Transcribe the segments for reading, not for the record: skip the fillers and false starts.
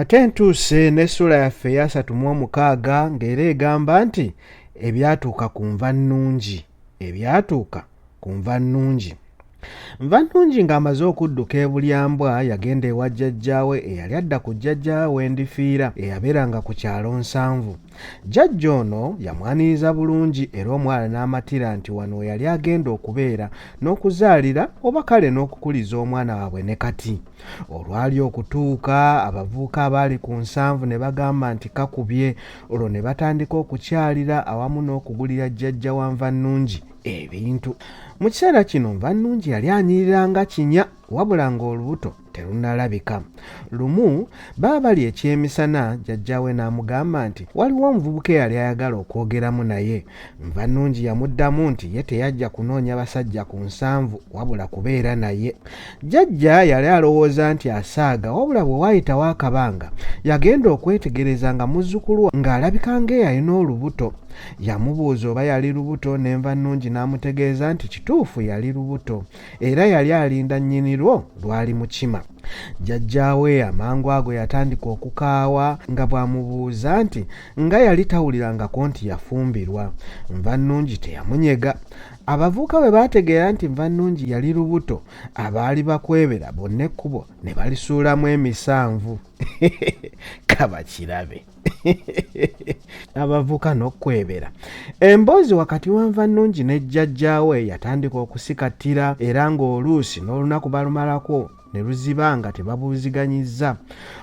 Ate ntuuse n'essuula yaffe ey'asatu mu omukaaga ng'era egamba nti ebyatuuka ku Nvannungi. Ebyatuuka ku Nvannungi. Nvannungi ng'amaze okudduka e Bulyambwa yagenda ewa jjajjaawe eyali adda ku jjajjaawe Wendifiira eyabeeranga ku kyalo Nsanvu. Jjajja ono yamwaniriza bulungi era omuwala n'amatira nti wano we yali agenda okubeera n'okuzaalira oba kale n'okukuliza omwana waabwe ne kati. Olwali okutuuka abavubuka abaali ku nsanvu ne bagamba nti kakubye olwo ne batandika okukyalira awamu n'okugulira jjajja wa Nvannungi ebintu. Mu kiseera kino Nvannungi yali anyirira nga kinya wabula ng'olubuto terunnalabika. Lumu baba bali ekyemisana jjajjaawe n'amugamba nti waliwo omuvubuka eyali ayagala okwogeramu naye. Nvannungi yamuddamu nti ye teyajja kunoonya basajja ku nsanvu wabula kubeera naye. Jjajja yali alowooza nti asaaga wabula bwe waayitawo akabanga yagenda okwetegereza nga muzzukulu ng'alabika ng'eyalina olubuto. Yamubuuza oba yali lubuto ne Nvannungi n'amutegeeza nti kituufu yali lubuto era yali alinda nnyini lwo lwali mukima. Jjajjaawe amangu ago yatandika okukaawa nga bw'amubuuza nti nga yali tawulirangako nti yafumbirwa. Nvannungi teyamunyega. Abavubuka bwe baategeera nti Nvannungi yali lubuto, abaali bakwebera bonna ekkubo ne balisuulamu emisanvu. Kabakirabe. Abavubuka n'okukwebera. Emboozi wakati wa Nvannungi ne jjajjaawe yatandika okusikattira era ng'oluusi n'olunaku balumalako ne luziba nga tebabuuziganyizza.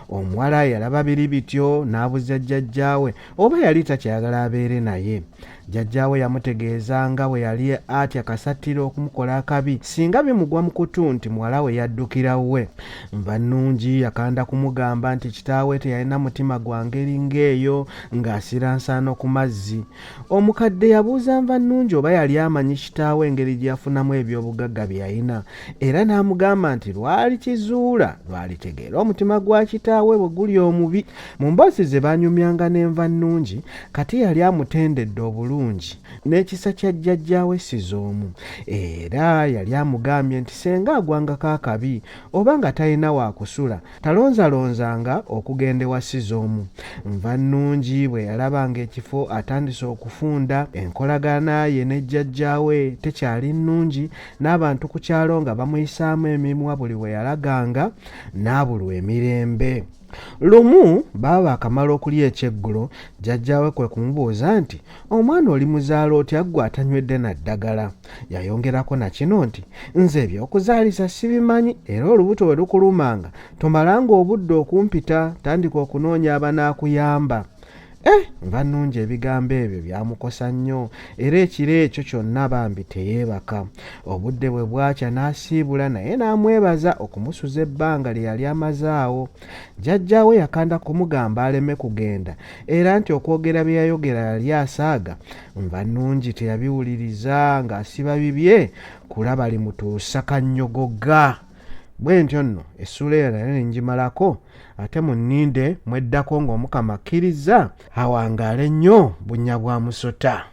Omuwala yalaba biri bityo n'abuza jjajjaawe oba yali takyayagala abeere naye. Jjajjaawe yamutegeeza nga bwe yali atya Kasattiro okumukola akabi singa bimugwa mu kutu nti muwala we yaddukira we. Nvannungi yakanda kumugamba nti kitaawe teyalina mutima gwa ngeri ng'eyo ng'asira nsaano ku mazzi. Omukadde yabuuza Nvannungi oba yali amanyi kitaawe engeri gye yafunamu eby'obugagga bye yalina era n'amugamba nti lwali kizuula lwalitegeera omutima gwa kitaawe bwe guli omubi. Mu mboozi ze baanyumyanga ne Nvannungi, kati yali amutendedde obulungi n'ekisa kya jjajjaawe Ssizoomu. Era yali amugambye nti senga agwangako akabi oba nga talina wa kusula, talonzalonzanga okugenda ewa Ssizoomu. Nvannungi bwe yalaba ng'ekifo atandise okufunda, enkolagana ye ne jjajjaawe tekyali nnungi n'abantu ku kyalo nga bamuyisaamu emimwa buli we yalaganga, n'abulwa emirembe. Lumu baba baakamala okulya ekyeggulo, jjajjaawe kwe kumubuuza nti, Omwana olimuzaala otya ggwe atanywedde na ddagala? Yayongerako na kino nti, Nze eby'okuzaalisa sibimanyi era olubuto bwe lukulumanga tomalanga obudde okumpita, tandika okunoonya abanaakuyamba. Eh, Nvannungi ebigambo ebyo byamukosa nnyo era ekiro ekyo kyonna bambi teyeebaka. Obudde bwe bwakya n'asiibula naye n'amwebaza okumusuza ebbanga lye yali amaze awo. Jjajjaawe yakanda kumugamba aleme kugenda era nti okwogera bye yayogera yali asaaga. Nvannungi teyabiwuliriza ng'asiba bibye kulaba limutuusa kannyogoga. Bwentyo nno essuula eyo nayo ne ngimalako, ate munninde mweddako ng'Omukama akkirizza. Awangaale nnyo Bunnyabwamusota.